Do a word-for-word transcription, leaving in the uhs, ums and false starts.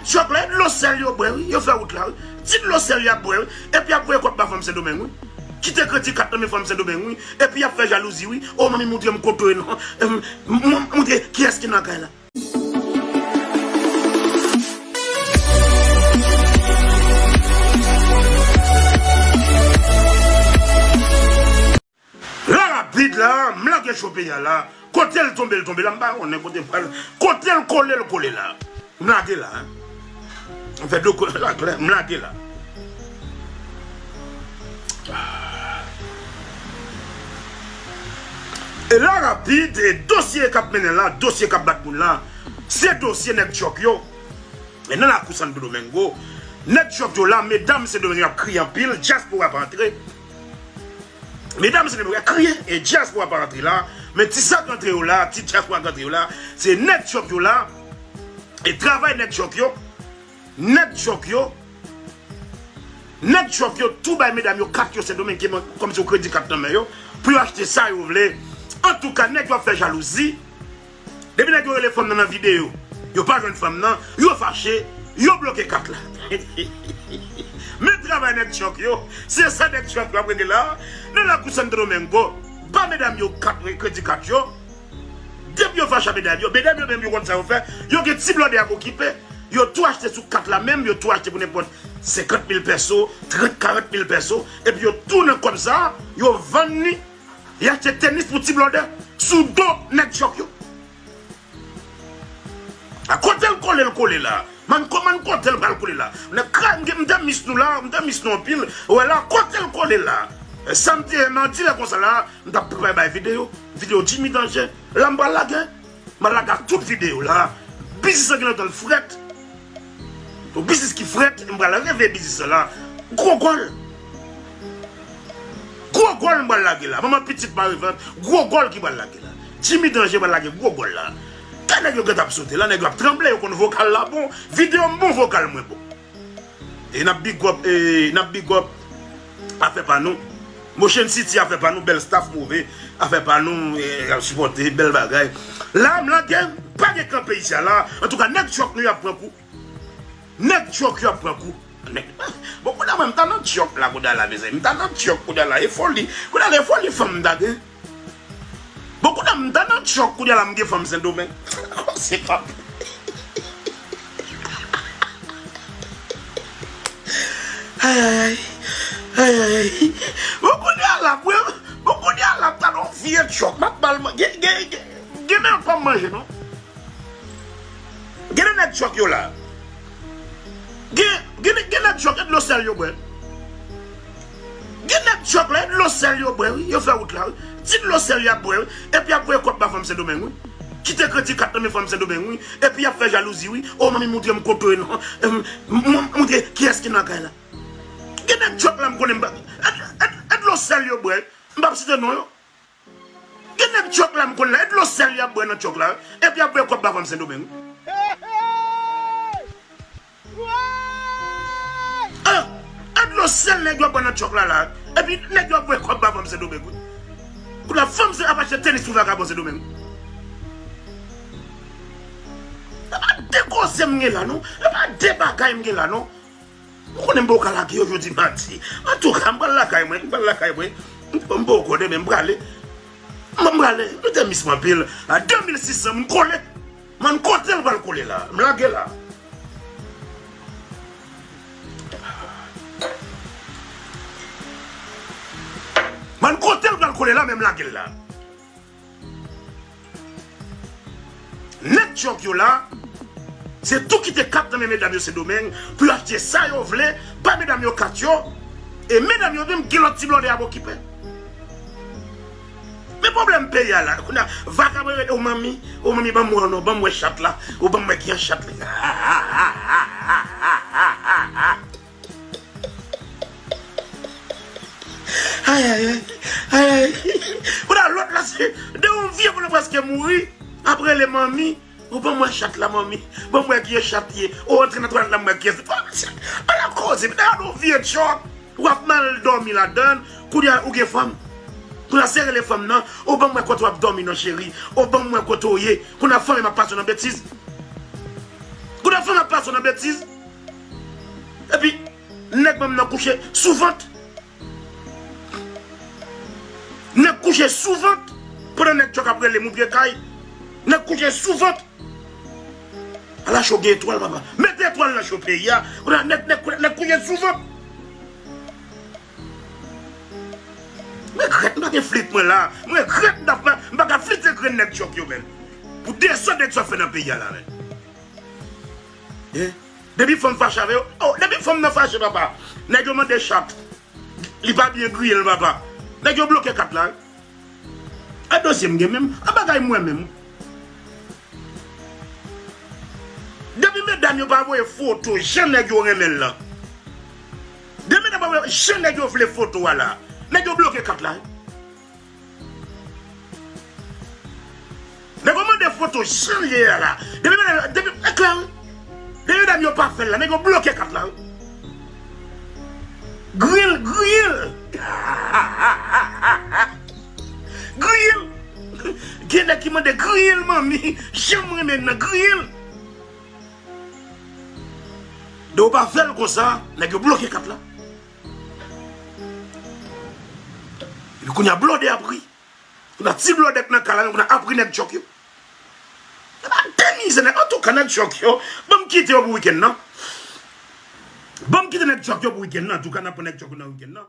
Chòk la, e dlo sèl yo bwè, wi. Yo fè wout la, wi. Ti dlo sèl y ap bwè, wi. Epi y ap voye kòb ba fanm Sendomeng, wi. Kite kredi kat nan men fanm Sendomeng, wi. Epi y ap fè jalouzi, wi. O, manmi, montre m kote w ye non. Em, m-, m-, montre kiyès ki nan kay la. La rapid la, m lage cho peyi a la. Kote l tonbe, l tonbe la, m pa konnen kote m pral. Kote l kole, l kole la. M lage la, hein. M fè dlo ko-, la klè, m lage la. E la rapid, e dosye k ap mennen la, dosye k ap bat moun la, se dosye nèg Tchòk yo. E nan lakou Santo Domingo, nèg Tchòk yo la, medam Sendomeng yo ap kriye anpil, dyaspora pa antre. Medam Sendomeng yo ap kriye, e dyaspora pa antre la, men ti sa k antre yo la, ti dyaspora k antre yo la, se nèg Tchòk yo la, e travay nèg Tchòk yo, nèg Tchòk yo, nèg Tchòk yo tou bay medam yo kat yo Sendomeng, ki kòmsi yon kredi kat nan men yo, pou yo achte sa yo vle. Antouka, nèg yo ap fè jalouzi. Depi nèg yo rele fanm nan nan videyo, yo pa jwenn fanm nan, yo fache, yo bloke kat la. Men travay nèg Tchòk yo, se sa nèg Tchòk yo ap regle la, nan lakou Santo Domingo, ba medam yo kat, kredi kat yo, depi yo fache ak medam yo, medam yo menm yo konn sa yo fè, yo gen ti blòdè y ap okipe, yo tou achte sou kat la menm, yo tou achte pou nenpòt senkant mil pèso, trant, karant mil pèso, epi yo tou nan kòb sa, yo vann li, y achte tenis pou ti blòdè sou do nèg Tchòk yo. A kote l kole, l kole la. Man, kòman kote l pral kole la? Nèg kra-, m te, m te mis nou la, m te mis nou anpil. Wè la, kote l kole la? E sa m te, m di lè konsa la, m t ap prepare bay videyo. Videyo Jimmy Danger. La m pral lage. M pral lage ak tout videyo la. Biznis lan gen lontan l frèt. Yon biznis ki frèt, m pral reveye biznis lan la. Gwo gòl. Gwo gòl m pral lage la. Manman pitit mare vant. Gwo gòl ki pral lage la. Jimmy Danger pral lage gwo gòl la. Kè nèg yo gentan ap sote la, nèg yo ap tranble, yo konn vokal la bon. Videyo m bon, vokal mwen bon. E n ap big up, e n ap big up afè pa nou. Motion City afè pa nou, bèl staff, move afè pa nou, e, ap sipòte, bèl bagay. La, m lage, pa gen kanpe isi a la. Antouka, nèg Tchòk nou y ap pran kou. Nèg Tchòk yo ap pran kou. Nèg, bon, kounye a mwen, m ta nan Tchòk la, kounye a la, mezanmi. M ta nan Tchòk, kounye a la. E foli. Kounye a la, e foli fanm m ta gen. Bon, kounye a m ta nan Tchòk, kounye a la, m gen fanm Sendomeng. Se pa. Ay, ay, ay. Ay, ay, ay. Bon, kounye a la, bon, bon, kounye a la, m ta nan vye Tchòk. M ap ba l man-, gen, gen, gen, gen nan pa manje, non. Gen de nèg Tchòk yo la. Gen, gen, gen nèg Tchòk, e dlo sèl yo bwè. Gen nèg Tchòk la, e dlo sèl yo bwè, wi. Yo fè wout la, wi. Ti dlo sèl y ap bwè, wi. Epi y ap voye kòb ba fanm Sendomeng, wi. Kite kredi kat nan men fanm Sendomeng, wi. Epi y ap fè jalouzi, wi. O, manmi, montre m kote w ye non. Em, m-, m-, montre kiyès ki nan kay la. Gen nèg Tchòk la, m konnen m pa. E, e, e dlo sèl yo bwè. M p ap site non yo. Gen nèg Tchòk la m konn la, e dlo sèl y ap bwè nan Tchòk la, epi y ap voye kòb ba fanm Sendomeng. Ah, e dlo sèl nèg yo ap bwè nan Tchòk la la, epi nèg yo ap voye kòb ba fanm Sendomeng, wi. Kounye a fanm se ap achte tenis pou vagabon Sendomeng. E pa de koze m gen la non, e pa de bagay m gen la non. Ou konnen m poko ka lage yo jodi madi. Antouka, m pral lakay mwen, m pral lakay mwen. M, m poko demen, m prale. M, m prale. Nou te mis mwen anpil. A de mil sis san, m kole. Man, kote l pral kole la? M lage la. Man, kote l pral kole la, men m lage l la. Nèg Tchòk yo la, se tou kite kat nan men medam yo Sendomeng pou yo achte sa yo vle, ba medam yo kat yo, e medam yo menm gen lòt ti blòdè y ap okipe. Men pwoblèm peyi a la, kounye a, vagabon yo rele, o manmi, o manmi, ban m wè non, ban m wè chat la, o ban m wè ki an chat li. Ay, ay, ay, ay, ay. Kounye a lòt la, se de yon vye moun prèske mouri, ap rele manmi, o ban m wè chat la, manmi, ban m wè ki chat ye, o antre nan twalèt la, m wè kiyès. Ala koze, men gade yon vye Tchòk, w ap mal dòmi ladan l, kounye a ou gen fanm. Kounye a se rele fanm nan, o ban m wè kote w ap dòmi non cheri, o ban m wè kote w ye, kounye a fanm ap pase w nan betiz. Kounye Fanm ap pase w nan betiz. Epi, nèg banm nan kouche sou vant. Nèg kouche sou vant. Pandan nèg tchòk ap rele m ou pye kay. Nèg kouche sou vant. Ala cho gen etwal, papa. Mete etwal nan cho peyi a. Kounye a, nèg, nèg, nèg kouche sou vant. Mwen regrèt, m pa gen flit mwen la. Mwen regrèt m pa, m pa ka flite grenn nèg tchòk yo, menm. Pou dezòd nèg tchòk fè nan peyi a la, menm. Eh? Depi fanm fache avè yo, oh, depi fanm nan fache, papa. Nèg yo mande chat. Li pa byen griye l, papa. Nèg yo bloke kat la, wi. A dosye m gen menm, a bagay mwen menm. Depi medam yo pa voye foto jan nèg yo renmen l lan. Depi medam pa voye jan nèg yo vle foto a la. Nèg yo bloke kat la. Nèg yo mande foto jan l ye a la. Depi medam, depi, e klè wi. Depi medam yo pa fè l la, nèg yo bloke kat la wi. Griye l, griye l. Griye l. Gen nèg ki mande griye l, manmi. Jan m renmen nan griye l. Depi w pa fè l konsa, nèg yo bloke kat la. Epi kounye a blòdè ap ri. Kounye a ti blòdè k nan kay la, kounye a ap ri nèg tchòk yo. Epa de mizè nèg, antouka nèg tchòk yo, ban m kite yo pou wikenn nan. Ban m kite nèg tchòk yo pou wikenn nan, antouka n ap pran nèg tchòk yo nan wikenn nan.